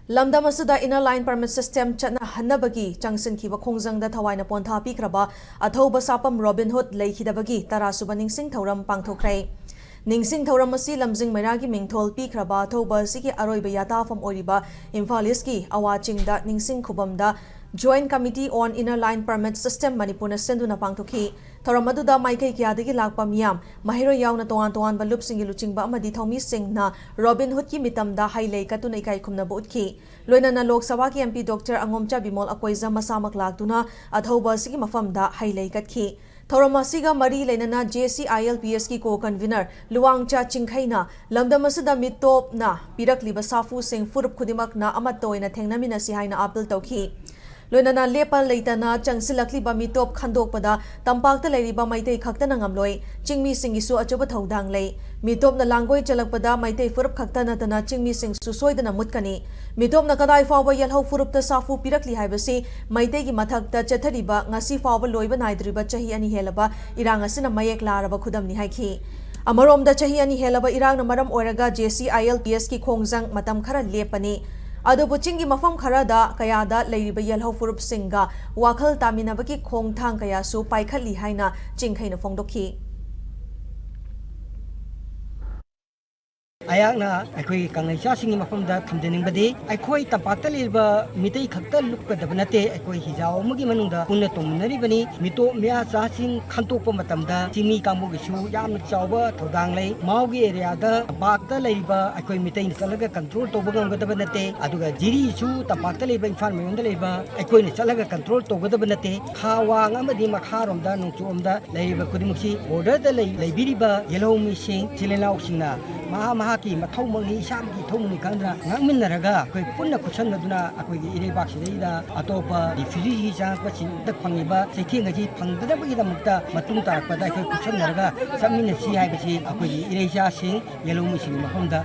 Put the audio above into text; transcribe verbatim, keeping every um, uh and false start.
ꯂꯝꯗꯝ ꯑꯁꯤꯗ Inner Line Permit System ꯆꯠꯅꯍꯟꯅꯕꯒꯤ ꯆꯪꯁꯤꯟꯈꯤꯕ ꯈꯣꯡꯖꯪꯗ ꯊꯋꯥꯏꯅ ꯄꯣꯟꯊꯥ ꯄꯤꯈ꯭ꯔꯕ ꯑꯊꯧꯕ ꯁꯥꯄꯝ ꯔꯣꯕꯤꯟ ꯍꯨꯗ ꯂꯩꯈꯤꯗꯕꯒꯤ ꯇꯔꯥ ꯁꯨꯕ ꯅꯤꯡꯁꯤꯡ ꯊꯧꯔꯝ ꯄꯥꯡꯊꯣꯛꯈ꯭ꯔꯦ꯫ ꯅꯤꯡꯁꯤꯡ ꯊꯧꯔꯝ ꯑꯁꯤ ꯂꯝꯖꯤꯡ ꯃꯩꯔꯥꯒꯤ ꯃꯤꯡꯊꯣꯜ ꯄꯤꯈ꯭ꯔꯕ ꯑꯊꯧꯕ ꯑꯁꯤꯒꯤ ꯑꯔꯣꯏꯕ ꯌꯥꯇꯥꯐꯝ ꯑꯣꯏꯔꯤꯕ ꯏꯝꯐꯥꯜ ꯏꯁꯀꯤ ꯑꯋꯥ ꯆꯤꯡꯗ ꯅꯤꯡꯁꯤꯡ ꯈꯨꯕꯝꯗ Joint Committee on Inner Line Permit System ꯃꯅꯤꯄꯨꯔꯅ ꯁꯤꯟꯗꯨꯅ ꯄꯥꯡꯊꯣꯛꯈꯤ꯫ ꯊꯧꯔꯝ ꯑꯗꯨꯗ ꯃꯥꯏꯀꯩ ꯀꯌꯥꯗꯒꯤ ꯂꯥꯛꯄ ꯃꯤꯌꯥꯝ, ꯃꯍꯩꯔꯣꯏ ꯌꯥꯎꯅ ꯇꯣꯉꯥꯟ ꯇꯣꯉꯥꯟꯕ ꯂꯨꯞꯁꯤꯡꯒꯤ ꯂꯨꯆꯤꯡꯕ ꯑꯃꯗꯤ ꯊꯧꯃꯤꯁꯤꯡꯅ ꯔꯣꯕꯤꯟ ꯍꯨꯗꯀꯤ ꯃꯤꯇꯝꯗ ꯍꯩ ꯂꯩ ꯀꯠꯇꯨꯅ ꯏꯀꯥꯏ ꯈꯨꯝꯅꯕ ꯎꯠꯈꯤ꯫ ꯂꯣꯏꯅꯅ ꯂꯣꯛ ꯁꯚꯥꯒꯤ M P Doctor ꯑꯉꯣꯝꯆꯥ ꯕꯤꯃꯣꯜ ꯑꯀꯣꯏꯖ ꯃꯁꯥꯃꯛ ꯂꯥꯛꯇꯨꯅ ꯑꯊꯧꯕ ꯑꯁꯤꯒꯤ ꯃꯐꯝꯗ ꯍꯩ ꯂꯩ ꯀꯠꯈꯤ꯫ ꯊꯧꯔꯝ ꯑꯁꯤꯒ ꯃꯔꯤ ꯂꯩꯅꯅ J C I L P S ꯀꯤ co-convener ꯂꯨꯋꯥꯡꯆꯥ ꯆꯤꯡꯈꯩꯅ ꯂꯝꯗꯝ ꯑꯁꯤꯗ ꯃꯤꯇꯣꯞꯅ ꯄꯤꯔꯛꯂꯤꯕ ꯁꯥꯐꯨꯁꯤꯡ ꯐꯨꯔꯨꯞ ꯈꯨꯗꯤꯡꯃꯛꯅ ꯑꯃꯠꯇ ꯑꯣꯏꯅ ꯊꯦꯡꯅꯃꯤꯟꯅꯁꯤ ꯍꯥꯏꯅ ꯑꯥꯄꯤꯜ ꯇꯧꯈꯤ꯫ ꯂꯣꯏꯅꯅ ꯂꯦꯞꯄ ꯂꯩꯇꯅ ꯆꯪꯁꯤꯜꯂꯛꯂꯤꯕ ꯃꯤꯇꯣꯞ ꯈꯟꯗꯣꯛꯄꯗ ꯇꯝꯄꯥꯛꯇ ꯂꯩꯔꯤꯕ ꯃꯩꯇꯩ ꯈꯛꯇꯅ ꯉꯝꯂꯣꯏ, ꯆꯤꯡꯃꯤꯁꯤꯡꯒꯤꯁꯨ ꯑꯆꯧꯕ ꯊꯧꯗꯥꯡ ꯂꯩ꯫ ꯃꯤꯇꯣꯞꯅ ꯂꯥꯡꯒꯣꯏ ꯆꯜꯂꯛꯄꯗ ꯃꯩꯇꯩ ꯐꯨꯔꯨꯞ ꯈꯛꯇ ꯅꯠꯇꯅ ꯆꯤꯡꯃꯤꯁꯤꯡꯁꯨ ꯁꯣꯏꯗꯅ ꯃꯨꯠꯀꯅꯤ꯫ ꯃꯤꯇꯣꯞꯅ ꯀꯗꯥꯏ ꯐꯥꯎꯕ ꯌꯦꯜꯍꯧ ꯐꯨꯔꯨꯞꯇ ꯁꯥꯐꯨ ꯄꯤꯔꯛꯂꯤ ꯍꯥꯏꯕꯁꯤ ꯃꯩꯇꯩꯒꯤ ꯃꯊꯛꯇ ꯆꯠꯊꯔꯤꯕ ꯉꯁꯤ ꯐꯥꯎꯕ ꯂꯣꯏꯕ ꯅꯥꯏꯗ꯭ꯔꯤꯕ ꯆꯍꯤ ꯑꯅꯤ ꯍꯦꯜꯂꯕ ꯏꯔꯥꯡ ꯑꯁꯤꯅ ꯃꯌꯦꯛ ꯂꯥꯔꯕ ꯈꯨꯗꯝꯅꯤ ꯍꯥꯏꯈꯤ꯫ ꯑꯃꯔꯣꯝꯗ ꯆꯍꯤ ꯑꯅꯤ ꯍꯦꯜꯂꯕ ꯏꯔꯥꯡꯅ ꯃꯔꯝ ꯑꯣꯏꯔꯒ J C I L P S ꯀꯤ ꯈꯣꯡꯖꯪ ꯃꯇꯝ ꯈꯔ ꯂꯦꯞꯄꯅꯤ꯫ ꯑꯗꯨꯕꯨ ꯆꯤꯡꯒꯤ ꯃꯐꯝ ꯈꯔꯗ ꯀꯌꯥꯗ ꯂꯩꯔꯤꯕ ꯌꯦꯜꯍꯧ ꯐꯨꯔꯨꯞꯁꯤꯡꯒ ꯋꯥꯈꯜ ꯇꯥꯃꯤꯟꯅꯕꯒꯤ ꯈꯣꯡꯊꯥꯡ ꯀꯌꯥꯁꯨ ꯄꯥꯏꯈꯠꯂꯤ ꯍꯥꯏꯅ ꯆꯤꯡꯈꯩꯅ ꯐꯣꯡꯗꯣꯛꯈꯤ꯫ ꯑꯩꯍꯥꯛꯅ ꯑꯩꯈꯣꯏꯒꯤ ꯀꯪꯂꯩꯆꯥꯁꯤꯡꯒꯤ ꯃꯐꯝꯗ ꯊꯝꯖꯅꯤꯡꯕꯗꯤ, ꯑꯩꯈꯣꯏ ꯇꯝꯄꯥꯛꯇ ꯂꯩꯔꯤꯕ ꯃꯤꯇꯩ ꯈꯛꯇ ꯂꯨꯞꯀꯗꯕ ꯅꯠꯇꯦ, ꯑꯩꯈꯣꯏ ꯍꯤꯖꯥꯎ ꯑꯃꯒꯤ ꯃꯅꯨꯡꯗ ꯄꯨꯟꯅ ꯇꯣꯡꯃꯤꯟꯅꯔꯤꯕꯅꯤ꯫ ꯃꯤꯇꯣꯞ ꯃꯤꯌꯥꯆꯥꯁꯤꯡ ꯈꯟꯇꯣꯛꯄ ꯃꯇꯝꯗ ꯆꯤꯡꯃꯤ ꯀꯥꯡꯕꯨꯒꯤꯁꯨ ꯌꯥꯝꯅ ꯆꯥꯎꯕ ꯊꯧꯗꯥꯡ ꯂꯩ꯫ ꯃꯥꯎꯒꯤ ꯑꯦꯔꯤꯌꯥꯗ ꯇꯝꯄꯥꯛꯇ ꯂꯩꯔꯤꯕ ꯑꯩꯈꯣꯏ ꯃꯤꯇꯩꯅ ꯆꯠꯂꯒ ꯀꯟꯇ꯭ꯔꯣꯜ ꯇꯧꯕ ꯉꯝꯒꯗꯕ ꯅꯠꯇꯦ, ꯑꯗꯨꯒ ꯖꯤꯔꯤꯁꯨ ꯇꯝꯄꯥꯛꯇ ꯂꯩꯕ ꯏꯝꯐꯥꯜ ꯃꯌꯣꯟꯗ ꯂꯩꯕ ꯑꯩꯈꯣꯏꯅ ꯆꯠꯂꯒ ꯀꯟꯇ꯭ꯔꯣꯜ ꯇꯧꯒꯗꯕ ꯅꯠꯇꯦ꯫ ꯈꯥ ꯋꯥꯡ ꯑꯃꯗꯤ ꯃꯈꯥꯔꯣꯝꯗ ꯅꯣꯡꯆꯨꯞꯂꯣꯝꯗ ꯂꯩꯔꯤꯕ ꯈꯨꯗꯤꯡꯃꯛꯁꯤ ꯕꯣꯔꯗꯔꯗ ꯂꯩ-, ꯂꯩꯕꯤꯔꯤꯕ ꯌꯦꯜꯍꯧ ꯃꯤꯁꯤꯡ, ꯏꯆꯤꯜ ꯏꯅꯥꯎꯁꯤꯡꯅ ꯃꯍꯥꯛ ꯃꯍꯥꯛꯀꯤ ꯃꯊꯧꯃꯛꯅꯤ, ꯏꯁꯥꯃꯛꯀꯤ ꯏꯊꯧꯃꯛꯅꯤ ꯈꯪꯗꯅ ꯉꯥꯡꯃꯤꯟꯅꯔꯒ ꯑꯩꯈꯣꯏ ꯄꯨꯟꯅ ꯈꯨꯠꯁꯝꯅꯗꯨꯅ ꯑꯩꯈꯣꯏꯒꯤ ꯏꯔꯩꯕꯥꯛꯁꯤꯗꯩꯗ ꯑꯇꯣꯞꯄ ꯔꯤꯐ꯭ꯌꯨꯖꯤꯁꯤ ꯆꯪꯉꯛꯄꯁꯤꯡꯗ ꯐꯪꯉꯤꯕ ꯆꯩꯊꯦꯡ ꯑꯁꯤ ꯐꯪꯗꯅꯕꯒꯤꯗꯃꯛꯇ ꯃꯇꯨꯡ ꯇꯥꯔꯛꯄꯗ ꯑꯩꯈꯣꯏ ꯈꯨꯠꯁꯝꯅꯔꯒ ꯆꯠꯃꯤꯟꯅꯁꯤ ꯍꯥꯏꯕꯁꯤ ꯑꯩꯈꯣꯏꯒꯤ ꯏꯔꯩꯆꯥꯁꯤꯡ, ꯌꯦꯜꯍꯧ ꯃꯤꯁꯤꯡꯒꯤ ꯃꯐꯝꯗ